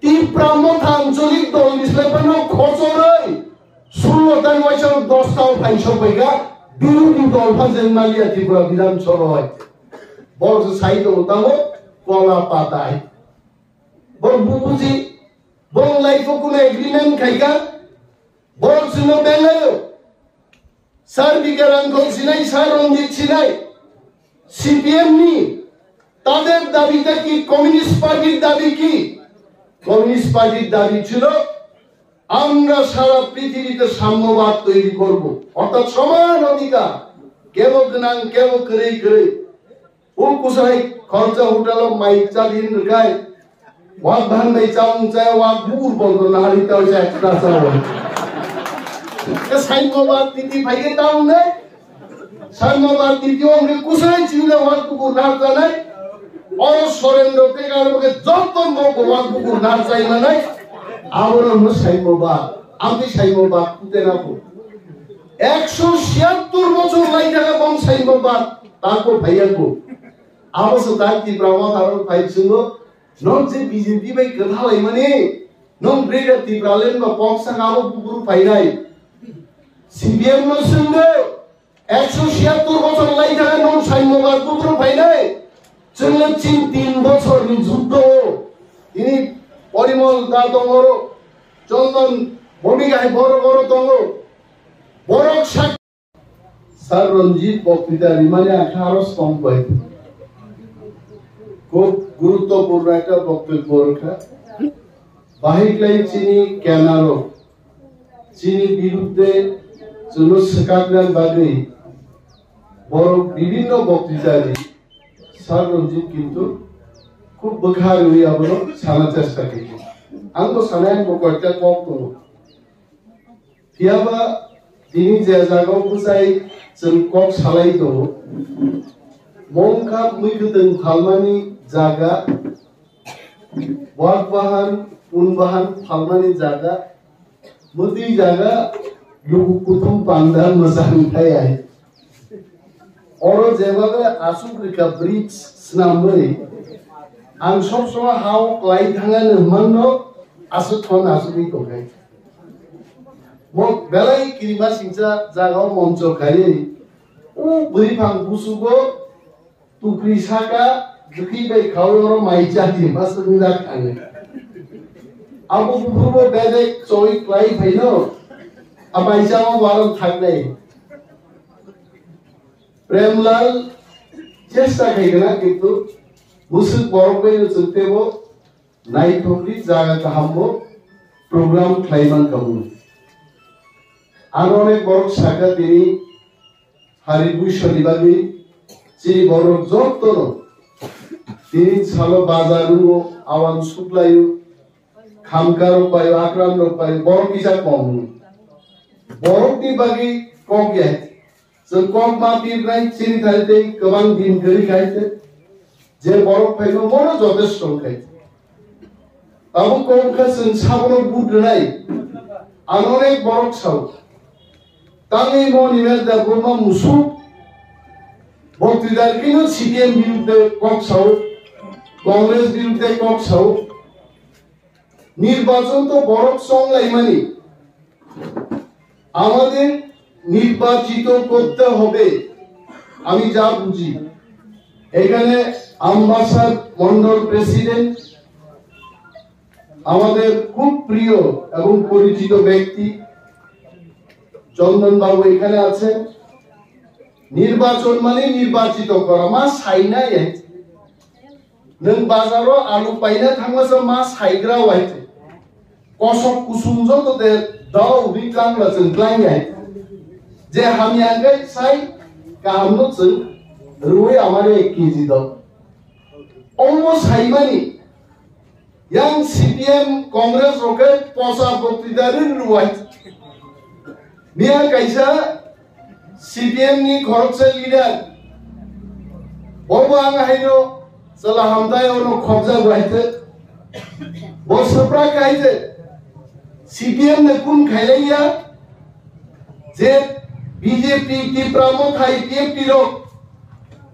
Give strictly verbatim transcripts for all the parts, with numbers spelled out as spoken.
Tipra Motha Ancholik Dol ni slai phano khochorwi sullo tani waisa dos ta o phaisok bai kha, birodhi dol pha jeng maliya Tripura Bidhan Sabha bai. Borok se sai tongo tamo kola patai. Borok bu buji, borok lai pho kuno agreement khai kha, borok chwngno belai o. Sir Bikaram Kok sinai, Sir Ranjit sinai, C P M ni তাদের দাবিটা কি? কমিউনিস্ট পার্টির দাবি কি? কমিউনিস্ট পার্টির দাবি ছিল আমরা সারা পৃথিবীতে সাম্যবাদ তৈরি করব, অর্থাৎ সমান অধিকার, কেউ গনাং কেউ করে করে। O kusai khoroksa hotel o mai chadin rwkhai, wak bahan bai chamung chaya, wak bukur bondor nahari tao sa extra chao. Ke saimo ba titi phai ke tao ne? Saimo ba titi ong ke kusai chini na wak bukur nah chanai. Oro Sorendro te kar ke joto mo ko wak bukur nah chai manai. Aboro no saimo ba, amti saimo ba kute na ko. Ekso siyattor bochor lai jaga bong saimo ba, tako phaiya ko. Abo se tak Tipra Motha rok phai chwngo, nwng je B J P bai kwthalaimani, nwng Greater Tipraland ba kok saka abo buphuru phainai. C P M no swngdi, ekso siyattor bochor lai thaka nwng saimwbar buphuru phainai. Chwngno chin tin bochorni juddo o, tini Porimol da tongo, Chondon Bhowmik hai borok oro tongo. Borok sak Sir Ranjit boktwita rimani ang khe aro stom bai. Khub guruttopurno ekta boktobbo rwkha. Bahai khlai chini kenarok, chini birudde chwngno swkakna bagwi borok bibinno boktwita ri. Sir Ranjit kintu khub bwkha rwi abono sana chesta khaikha. Ang bo sanai, ang bo koita kok tongo. Phiyaba tini je jaga o bwsai chwng kok salai tongo, mongkha mui kwtwng phalmani jaga, wak bahan, pun bahan phalmani jaga, mwtwi jaga, luku kuthum panda mwchang thai ai. Oro jebabe aswk rwkha bridge swnamwi, ang sob somoi ha o klai thang ani hwnmano aswk thon aswkwi tongkha. Bo belai kirima singcha jaga o moncho khaiwi, o bwrwi phang busugo tukri saka, jwkhi bai khaui oro mai chadi masuk ni dak thangwi. Abo buphuru bo bedek choi klai phaino, a bai chama waram thangnai. Premlal chesta khai gana, kintu bwswk borok bai no chwng tebo naithokni jaga kaham bo program khlai man kha bo. Ano onek borok saka tini hari buisoni bagwi chini borok jotono tini salo bazar o awan suklaio, khamka rok bai, akram rok bai, borok kisa kom. Borok ni bagwi kok ya. Chwng kok ma pirnai chini thani tei kwbang din kwrwi khai se, je borok phaino bono jotesto khai se. Abo kok kha chwng sabono but rwnai, ang onek borok sao. Tangwi mo Nimesh Debbarma musuk, bo twidar kino C P M birudde kok sao, Congress birudde kok sao. নির্বাচন তো বরক চংলাইমানি, আমাদের নির্বাচিত করতে হবে। আমি যা বুঝি, এখানে আমবাসার মন্ডল প্রেসিডেন্ট, আমাদের খুব প্রিয় এবং পরিচিত ব্যক্তি চন্দন বাবু এখানে আছেন। নির্বাচন মানে নির্বাচিত করা, ma sainai. Nwng bazaro alu paina thangmasa ma saigra wai se. Kosok kusum joto de dao ri klangla chwng klangyai. Je hamya hwnkhe sai kahamno chwng rwi amare ek kg do. Omo saimani yang C P M Congress rokhe posa boktwita ri rwai. Miya kaisa C P M ni khoroksa leader, bobo ang haino chwla hamtai ono khobjak bai se. Bo swprak kai se, C P M ne kun khailaiya, je B J P, Tipra Motha, T F T rok,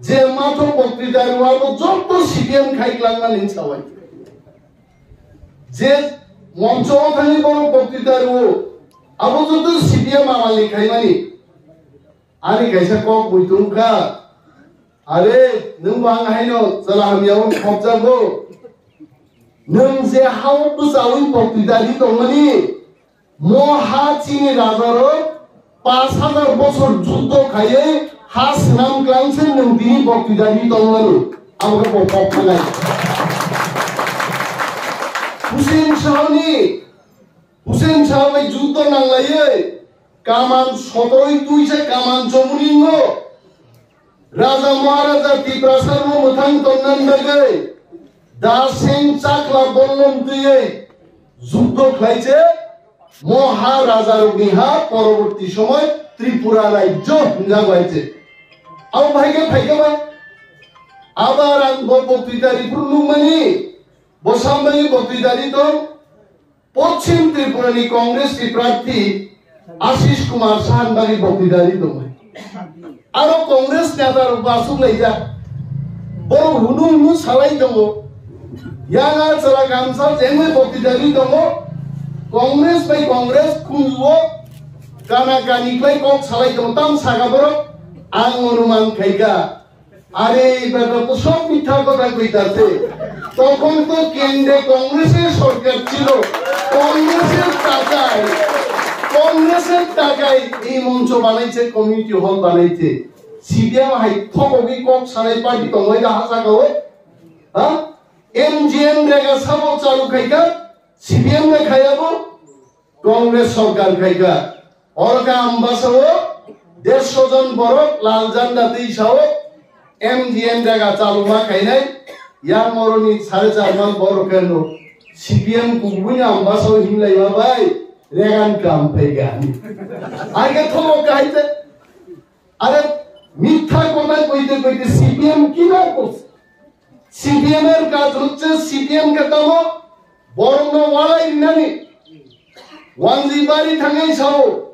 je mathok boktwita rwabo joto C P M khai klangmani sawai. Je moncho o thangwi borok boktwita rwo, abo joto C P M amalni khaimani. Ani kaisa kok bui tongkha, "Are, nwng bo ang haino chwla hamya o khopjago? Nwng je ha o bwchaui boktwita ri tongmani, mo ha chini rajarok pash hajar bochor juddo khaiwi ha swnam klainse nwng tini boktwita ri tongmani." Abo khe bo kok thanai. Hussein Shahni Hussein Shah bai juddo nanglaiwi kaman sotoroi tuisa kaman chomuni wngo. Raja Maharaja Tiprasarno mwthang tonnani bagwi Daseng Chakla bollom twiwi juddo khlaiche. Mo ha rajarokni ha poroborti somoi Tripura rajyo hwnjago hai se. Abo bahai khe phaikha ba? Abar ang bo boktwita riphuru nukmani, bo sambai boktwita ri tong. Poschim Tripura ni Congress ni prarthi Ashish Kumar Saha ni bagwi boktwita ri tongmani. Aro Congress neta rok bo aswk laijak. Borok hunu hunu salai tongo. Yang a chwla kamsa jengwi boktwita ri tongo. Congress bai Congress khunju o kana kani khlai kok salai tongo. Tam saka borok ang onuman khaikha. আরে, বেটা তো সব মিথ্যা কথা কইতাছে। তখন তো কেন্দ্রে কংগ্রেসের সরকার ছিল, কংগ্রেসের টাকায়, কংগ্রেসের টাকায় এই মঞ্চ বানাইছে, কমিউনিটি হল বানাইছে। সিপিএম হাই থকবি কক সারাই পার্টি তঙ্গাই হাসা গাও, হ্যাঁ? এমজিএনরেগা সাবো চালু খাইকা, সিপিএম রে খাইয়াবো, কংগ্রেস সরকার খাইকা। Oro khe Ambasa o dersho jon borok lal janda twi sao M G N jaga chaluma khainai, yang oroni sare char man borok khe no C P M kubui Ambasa o hinlai ma bai regan kam phai gani. Ai khe thomo kahai te. Are mitha kota koite koite C P M kina kos. C P M er kaj hocche C P M ke tamo borokno walai rinani. Wanjibari thangai sao,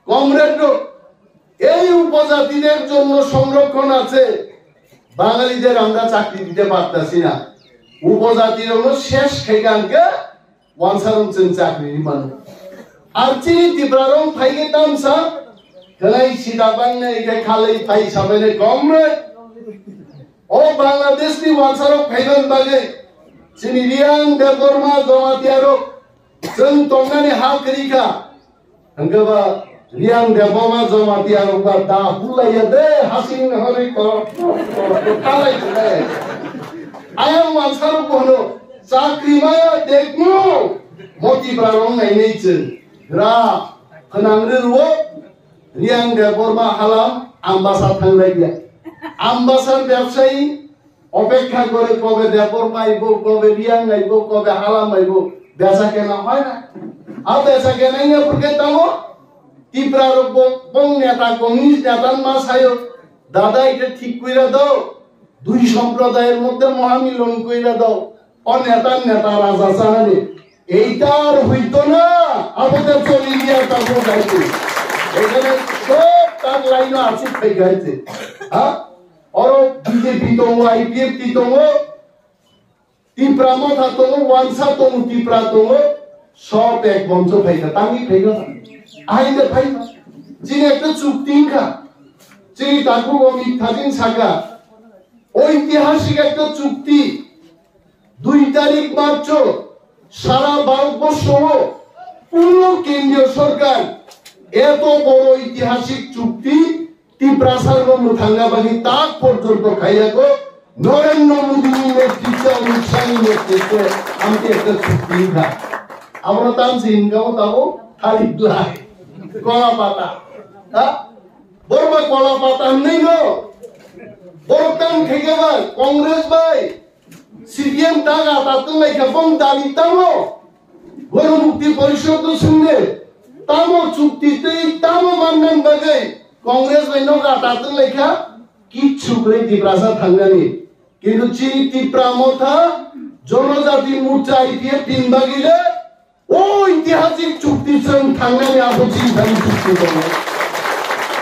comrade rok, এই উপজাতিদের জন্য সংরক্ষণ আছে, বাঙালিদের আমরা চাকরি দিতে পারতাছি না। উপজাতিরokno শেষ khaikangkhe Wansarok chwng chakri ri mano. Ar chini Tiprarok phaikhe tamsa, khlai sida bangnai khe khalai phai sabainai comrade. O Bangladeshni wansarok phaiman bagwi chini Riyang Debbarma Jamatia rok chwng tongnani ha kwrwi kha. Hwnkhe ba Riyang Debbarma Jamatia rok ba da hulaiya de hasing hwnwi ko, ko, ko, talai khlai. Ayang wansarok bono chakri maya dekno moti brarong nainai chwng. Gra khwnang rwrwo Riyang Debbarma halam Ambasa thanglaiya. Ambasar bebsayi opekha gore kobe Debbarma aibo, kobe Riyang aibo, kobe halam aibo. Besa kena hoy na? A besa kena ya purke tamo? Tipra rok bo, bong neta, communist neta ma sayo. Dada, এটা ঠিক কইরা দাও। দুই সম্প্রদায়ের মধ্যে মহামিলন কইরা দাও। O neta, neta raja sanani. এইটা আর হইতো না। আমাদের চলে গিয়ে তারপর যাইতে। এখানে সব তার লাইনও আছে, ঠিক আছে। হ্যাঁ? Oro B J P tongo, I P F T tongo, Tipra Motha tongo, Wansa tongo, Tipra tongo, sob ek moncho phaikha, tangwi phaikha. Ahaide phaikha. Chini ekta chukti wngkha. Chini takhuk o mithajing saka. Oitihasik ekta chukti. Dui tarik March-o sara Bharatborsho-o puno kendriyo sorkar eto boro oitihasik chukti Tiprasarno mwthangna bagwi tak porjonto khaiyago Narendra Modini netritwe, Amit Shahni netritwe amtwi ekta chukti wngkha. Abono tamsi hinka o tabo thalik blai, kola pata. Ha? Borok bai kola pata hwnwi no? Borok tang khaikhe bai, Congress bai, C P M ta gata twnglai kha bong dali tamo. Gono Mukti Porishod no swngde, tamo chukti tei tamo mannan bagwi Congress bai no gata twnglai kha, kichu kwrwi Tiprasa thangnani. Kintu chini Tipra Motha, Jonojati Morcha I P F T ni bagwi le, o itihasik chukti chwng thangnani abo chini thani chukti tongo.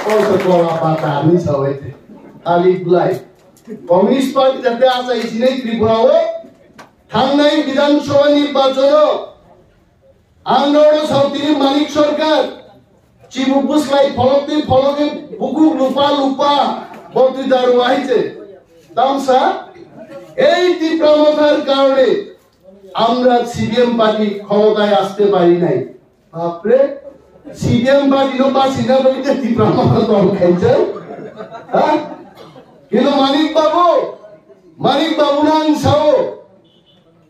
O se kola pata hinwi sawi te. Thalik blai. Communist Party jate acha isinai Tripura o Thangnai Bidhan Sabha nirbachono ang nono sautini Manik Sarkar, chibuk bwslai pholokni pholoke bukuk lupa lupa botwi daru ahaiche. Tamsa ei Tipra Mothar karone আমরা CPM party ক্ষমতায় আসতে পারি নাই। বাপরে, CPM party no basi na bagwi Tipra Motha tong khaijak. Ha? Kintu Manik Babu, Manik Babu nang sao,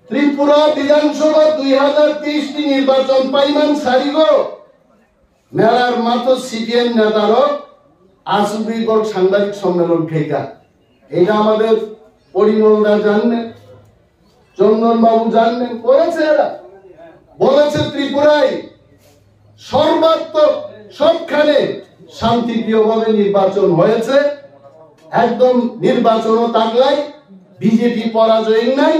Tripura Bidhan Sabha dui hazar teis ni nirbachon paiman sarigo, melar matro CPM নেতারো asugwi borok সাংবাদিক সম্মেলন khaika. এটা আমাদের পরিমল দা জানবেন, চন্দন বাবু জানবেন, করেছে এরা। বলেছে ত্রিপুরায় সর্বাত্মক সবখানে শান্তিপ্রিয়ভাবে নির্বাচন হয়েছে, একদম নির্বাচনও তাগলাই, বিজেপি পরাজয় নাই।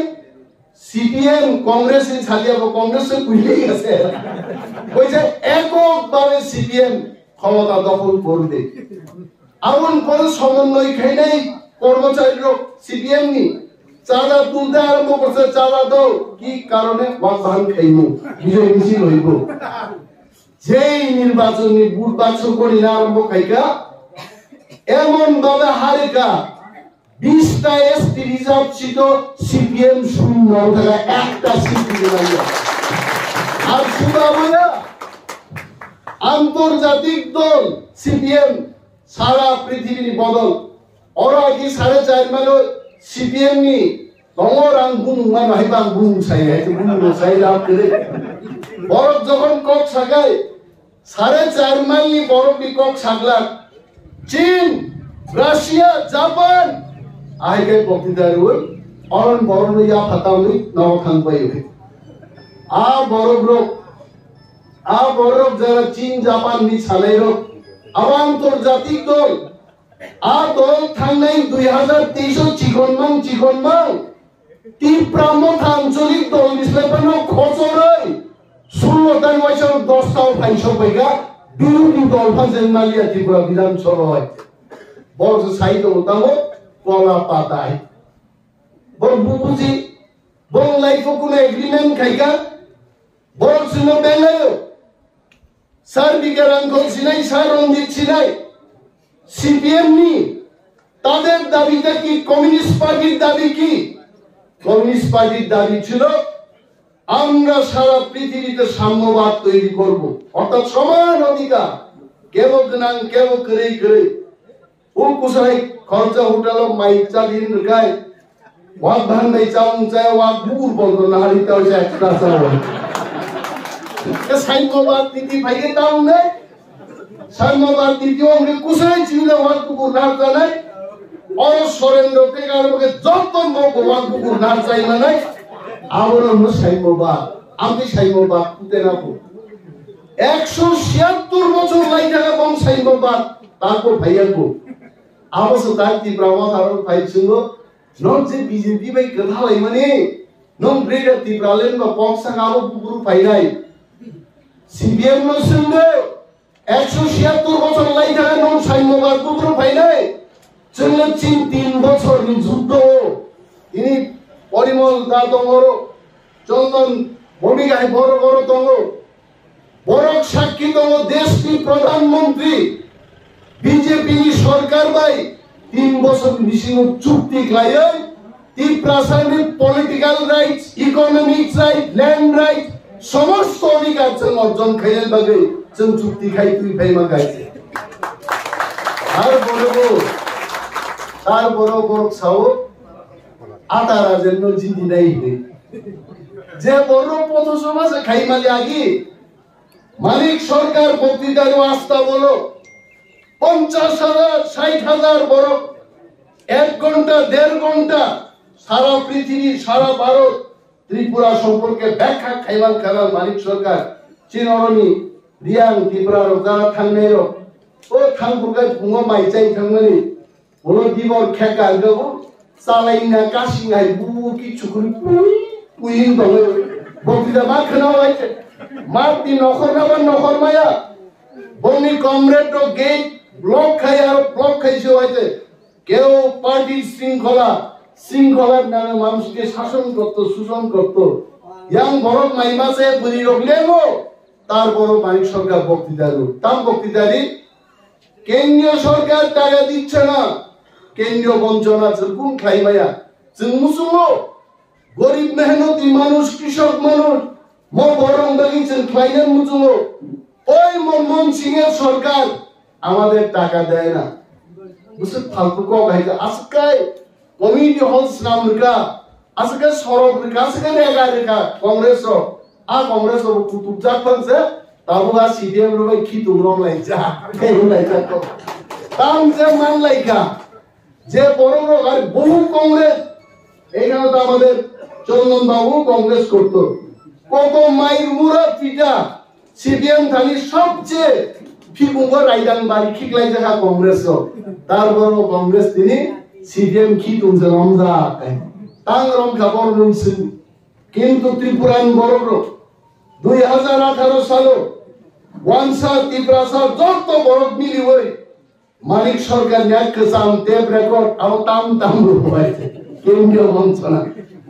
সিপিএম কংগ্রেসে ছাড়িয়ে কংগ্রেসে ভুলে গেছে। কইছে এককভাবে সিপিএম ক্ষমতা দখল করবে। এমন করে সমন্বয় খাইনাই কর্মচারীরা সিপিএম নি চাঁদা তুলতে আরম্ভ করছে, চাঁদা দাও, কি কারণে? ওয়াক বাহান খাইমু, বিজয় মিছিল হইব। যেই নির্বাচনী ভোট বাক্স করি না আরম্ভ খাইকা, এমন ভাবে হারিকা বিশটা এসটি রিজার্ভ সিটও সিপিএম শূন্য থাকা একটা সিট দিতে পারল। আর শুধু আমরা আন্তর্জাতিক দল সিপিএম সারা পৃথিবীর বদল ওরা কি সাড়ে চার মাইল সিপিএম নি তমর আং বুং মানে হাই বাং বুং সাই হাই বুং সাই লাভ করে বরফ যখন কক সাকাই সাড়ে চার মাইল নি বরফ নি কক সাকলাক চীন, রাশিয়া, জাপান, আইকে বক্তৃতা রুই, অরণ বরফ নি ইয়া ফাতাউনি নব থাং পাই উই। আ বরফ রোগ, আ বরফ যারা চীন, জাপান নি সালাই রোগ, আ আন্তর্জাতিক দল, আ দল থাংনাই দুই হাজার তেইশ ও চিকন মাং, চিকন মাং, Tipra Motha আঞ্চলিক দল হিসেবে কোনো খচরই ষোলো তারিখ মাসের দশটাও ফাইসব বাইগা বিরোধী দল ফাজেন মালিয়া ত্রিপুরা বিধানসভা হয়। বড় সাইড হতাম কলা পাতায়। বড় বুঝি, বড় লাইফ কোনো এগ্রিমেন্ট খাইগা, বড় ছিল বেলায়ও। স্যার বিকারাঙ্ক সিনাই, স্যার রঞ্জিত সিনাই, সিপিএম নি তাদের দাবিটা কি? কমিউনিস্ট পার্টির দাবি কি? কমিউনিস্ট পার্টির দাবি ছিল আমরা সারা পৃথিবীতে সাম্যবাদ তৈরি করব, অর্থাৎ সমান অধিকার, কেউ গনাং কেউ করে করে। O kusai khoroksa hotel o mai chadin rwkhai. Wak bahan bai chamung chaya wak bukur bolto nahari tao se extra chao. Ke saimo bak titi phai ke tao ne. Saimo bak titi o nge kusai chini na wak bukur na chanai. Oro Sorendro te kar ke joto mo ko wak bukur na chai manai. Aboro no saimo bak. Amti saimo bak kute na ko. Ekso siyattor bochor lai thaka bong saimo bak. Tako phaiya ko. Abo se tak Tipra Motha rok phai chungo, nong je B J P bai kwtha lai mani, nong Greater Tipraland ba kok saka abo buburu phai nai. C P M no sungde, ekso siyattor bochor lai thaka nong saimo ba buburu phai nai. Chwngno chin tin bochor ni juddo o, tini Porimol da tongoro, Chondon Bhowmik hai borok oro tongo. Borok sakki tongo, deshni Pradhan Mantri B J P ni sorkar bai tin bochor ni bisingo chukti khlaiwi Tiprasa ni political rights, economic rights, land rights, somosto odhikar chwng orjon khainani bagwi chwng chukti khai twi phaima kaise. Tar pore bo, tar pore borok sao, ata rajenno jidi nai hinwi. Je borok pothosoma se khai mali agi, Manik Sarkar boktitai wasta bolo, ponchash hajar, sait hajar borok ek ghonta, der ghonta sara prithibi, sara Bharot Tripura somporke bekha khaiman khaiman Manik Sarkar, chinoroni Riang Tripura rok jara thangnai rok, o thangburkai phungo mai chai thangmani, Ulo dibor kheka gabu, salaina kasing hai bu ki chukuri pui, pui tongwi. Bokti da ma khna wai che. Mat di nokhor na ba nokhor maya. Boni comrade rok gate block khai aro block khai se wai che. Keo party shringkhola, শৃঙ্খলার নামে মানুষকে শাসন করত, শোষণ করত। Yang borok mai mase bwrwi rok lengo, tar boro Manik Sarkar বক্তৃতা দিল। Tam বক্তৃতা di? কেন্দ্রীয় সরকার টাকা দিচ্ছে না, কেন্দ্রীয় বঞ্চনা চুরকুন খাই মায়া। Chwng muchungo, গরিব মেহনতি মানুষ, কৃষক মানুষ, mo borok bagwi chwng khlainai muchungo. Oi Manmohan Singh er sorkar amader taka dey na. Bwswk faltu kok hai kha. Aswk khai community hall swnam rwkha, aswk khai sorok rwkha, aswk khai rega rwkha Congress rok. A Congress rok kutuk jak phang se, tabuk a C P M rok bai khitung rom laijak, khe laijak kok. Tam je man laikha. যে বড় বড় আর বহু কংগ্রেস, এখানে তো আমাদের চন্দন বাবু কংগ্রেস করত। কত মাইর মুরা পিটা সিপিএম থানি সবচেয়ে ফিকুঙ্গ রাইদান বাড়ি খিকলাই দেখা কংগ্রেস। তারপরও কংগ্রেস তিনি সিপিএম কি তুমছে রমজা তাই তাং রম খাবার নুনসিন। কিন্তু ত্রিপুরান বড় দুই হাজার আঠারো সালো ওয়ানসা ত্রিপুরাসা যত বড় মিলি ওই মানিক সরকার ন্যায় কেসাম টেপ রেকর্ড আরো তাম তাম রূপ হয়েছে। কেন্দ্রীয় মন্ত্রণা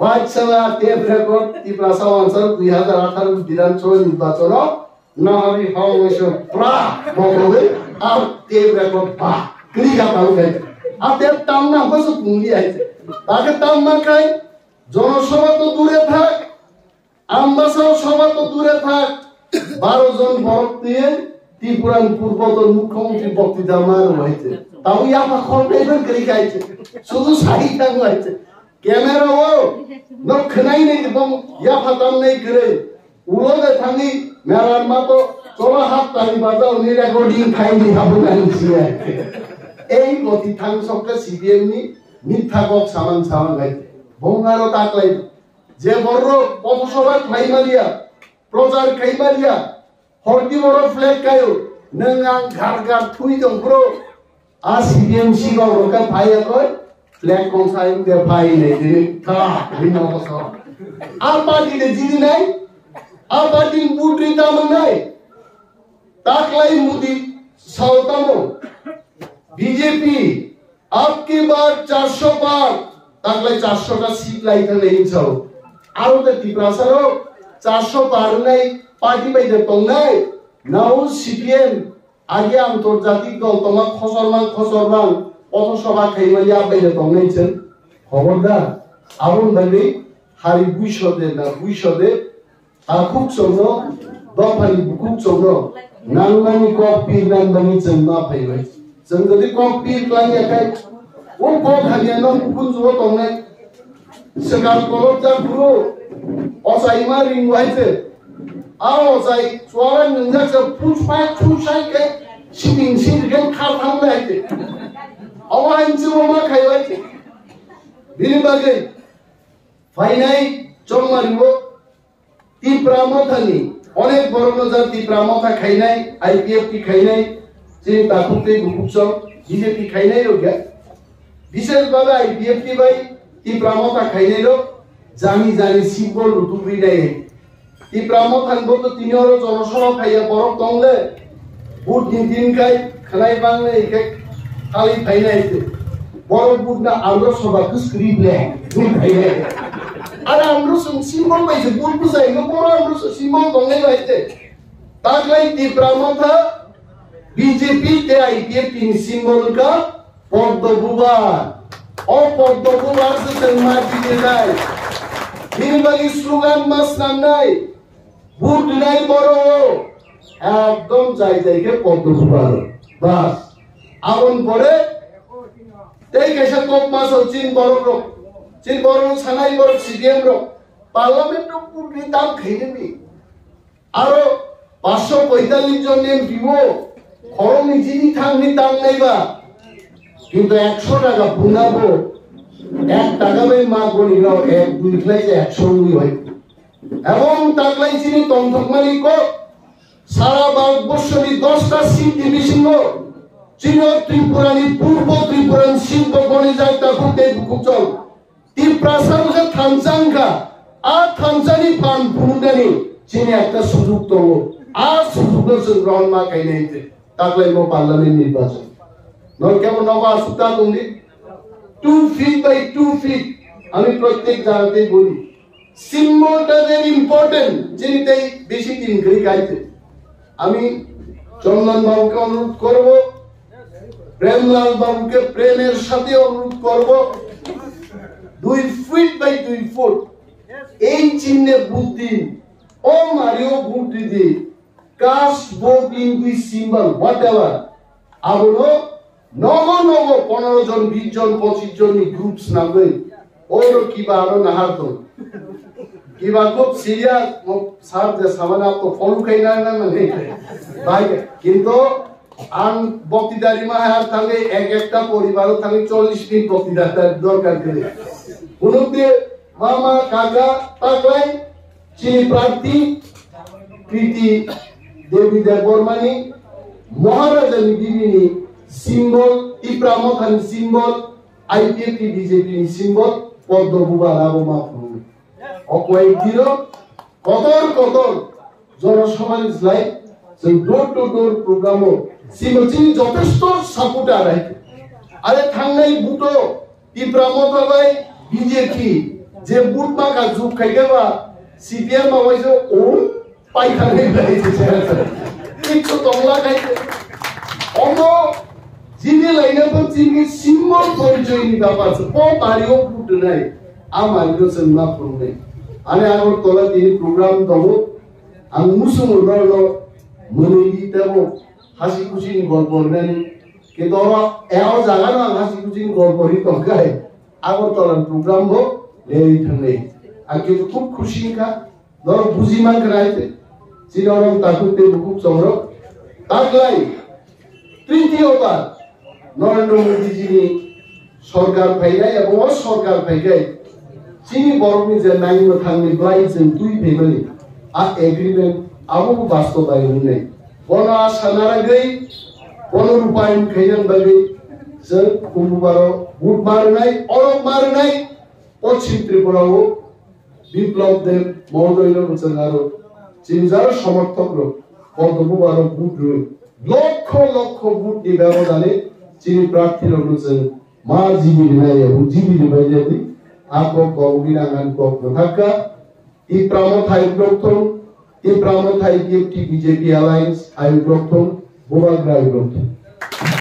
ওয়াইসলা টেপ রেকর্ড ত্রিপুরাসা ওয়ানসা দুই হাজার আঠারো বিধানসভা নির্বাচন নাহারি হওয়া হয়েছে প্রা বদলে আর টেপ রেকর্ড বা ক্লিকা তাও গেছে। আর টেপ তাম না হয়েছে তুমি আইছে তাকে তাম না খাই জনসভা তো দূরে থাক আমবাসাও সভা তো দূরে থাক, বারো জন বরক দিয়ে ত্রিপুরার পূর্বতন মুখ্যমন্ত্রী বক্তৃতা মার হয়েছে। তাও ইয়াফা খরবেবেন করে গাইছে। শুধু সাহি থাক হয়েছে। ক্যামেরা ও নখ নাই নেই এবং ইয়াফা দাম নেই করে। উলো দে থাকি মেলার মাতো চলো হাত তালি বাজাও নি রেকর্ডিং খাই নি হাবু নাই সিয়া। এই গতি থাং সবকে সিপিএম নি মিথ্যা কক সামান সামান গাইছে। বঙ্গারও তাকলাই যে বড় পথসভা খাইমালিয়া, প্রচার খাইমালিয়া, হরদি বড় ফ্ল্যাগ কায়ো, নং আং ঘার ঘার থুই দং ব্রো। আ সিপিএম সিগাও রকা ফাইয়া কয়, ফ্ল্যাগ কংসাই দে ফাই নে দে, কা, ভিন্ন কথা। আ পার্টি দে জিনি নাই, আ পার্টি বুট রিতা মন নাই। তাকলাই মুদি সাউতামো, বিজেপি, আপকি বার চারশো পার, তাকলে চারশো টা সিট লাই থাকলে ইনসাও। আরো তো ত্রিপুরাসারও চারশো পার নাই, পার্টি বাইদে tongnai, নাও সিপিএম, আগে আন্তর্জাতিক দল তোমার খসরমান খসরমান কত সভা খাইমালি আবাইদে tongnai ছেন। খবরদার, আবুন বাইদে হারি বুইশদে না বুইশদে Takhuk chwngno, dophani bukhuk chwngno, nangmani kok pir nangbani chwng ma phaibai. Chwng jodi kok pir klangya khai, o kok hamya no bukhuk juo tongnai. Swkang kolok jak buro, ochai ma ring wai se. A ochai chuara nwngjak se phus phai phus sai khe siting sir khe khar thang lai se. Omo hai chwng ma khai wai se. Bini bagwi phainai chongmani bo Tipra Mothani, onek borokno ja Tipra Motha khainai, I P F T khainai, chini takhuk tei bukhuk chwng B J P khainai rok ya. Bishes babe I P F T bai Tipra Motha khainai rok jani jani symbol rutugwi nai. Tipra Mothani bo to tini oro jonosabha phaiya borok tongle. Vote ni din khai khlai bang nai khai khali phai nai te. Borok vote na andro soba kwskri ble. Vote phai nai. Ara andro song symbol bai se vote bujai no boro andro song symbol tong nai bai te. Taklai Tipra Motha B J P te I P F T ni symbol ka Poddo Bubar. O Poddo Bubar se teng ma di nai. Bini bagi slogan mas nam nai. Vote rinai borok ekdom jai jai khe Poddo Bubar. Bas. Aboni pore tei kaisa kok maso chin borok rok. Chin borok rok sanai borok C P M rok. Parliament rok vote ri tam khainani. Aro paanch sho poitallish jon M P o khoroknwi chini thangni tam naiba. Kintu ekso taka punabo ek taka bai ma goni rok ek dui khlai se ekso wngwi bai. Ebong taklai chini tongthokmani kok sara Bharatborsoni dosta seat ni bisingo chini o Tripurani purbo Tripurani seat bo gonijak takhuk tei bukhuk chol. Tiprasa wngkha thansa wngkha, a thansani phan phunuknani chini ekta sujuk tongo. A sujukno chwng grohon ma khainai hwnkhe taklaimo parliament nirbachon. Norok kebo nogo aswk ta tongdi? Two feet by two feet. আমি প্রত্যেক জায়গাতেই বলি, সিম্বলটা যে ইম্পর্টেন্ট, যিনি তাই বেশি দিন ধরে গাইতে। আমি চন্দন বাবুকে অনুরোধ করব, প্রেমলাল বাবুকে প্রেমের সাথে অনুরোধ করব, দুই ফিট বাই দুই ফুট এই চিহ্নে ভোট দিন। ও মারিও ভোট দিদি, cast vote in this symbol, whatever. Abono nogo nogo পনেরো জন, বিশ জন, পঁচিশ জন ni groups nangwi. Oro kiba ano nahar tong. Kiba খুব serious, mo sir je samana to follow khai na na na ni. Bai, kintu ang বক্তৃতা rima hai ar thangwi ek ekta poribaro thangwi চল্লিশ minute বক্তৃতা dorkar kiri. Hunukde mama, kaka, taklai, chini prarthi, Kriti Devi Debbarmani, Maharajani bibini symbol, Tipra Mothani symbol, I P F T B J P ni symbol, Poddo Buba Rabo Maphuru. Okwai dino, kotor kotor, Jonosabhani slai, chwng door to door program o, simo chini jotesto supporter hai. Are thangnai buto, Tipra Motha bai B J P, je vote maka juk khaikhe ba, C P M ma waisa o pai khanai bai se chera. Kichu tongla khai. Omo jini laina to chini symbol porichoy ni bapar se. Po bari o vote nai. Ama ino chwng ma phungnai. Ani Agartala tini program tongo. Ang musumo no no mwnwi di tebo hasi kusi ni golpo nani. Kintu oro eo jaga no ang hasi kusi ni golpo ri tongkai. Agartala ni program bo leri thangnai. Ang kintu khub khusi wngkha. Norok buji mankha hai se. Chini oro takhuk tei bukhuk chongrok. Taklai, tritiyo bar Narendra Modi ji ni sorkar phainai abo o sorkar phaikai chini borokni je nai mwthangni bwlai chwng twi phaimani a agreement abo bo bastobayon wngnai. Bono a sana ragwi, bono rupayon khainani bagwi chwng kumbubaro vote ma rwnai, orok ma rwnai, Poschim Tripura o Biplab Deb Mohodoy no chwng aro chini jaro somorthok rok Poddo Buba rok vote rwi lokho lokho vote ni bebodani chini prarthi rok no chwng ma jibi rinai abo jibi ribai jadi a kok kok rinang an kok no thakka. Tipra Motha ayuk rok thung, Tipra Motha ayuk T B J P Alliance ayuk rok thung, Bubagra ayuk rok thung.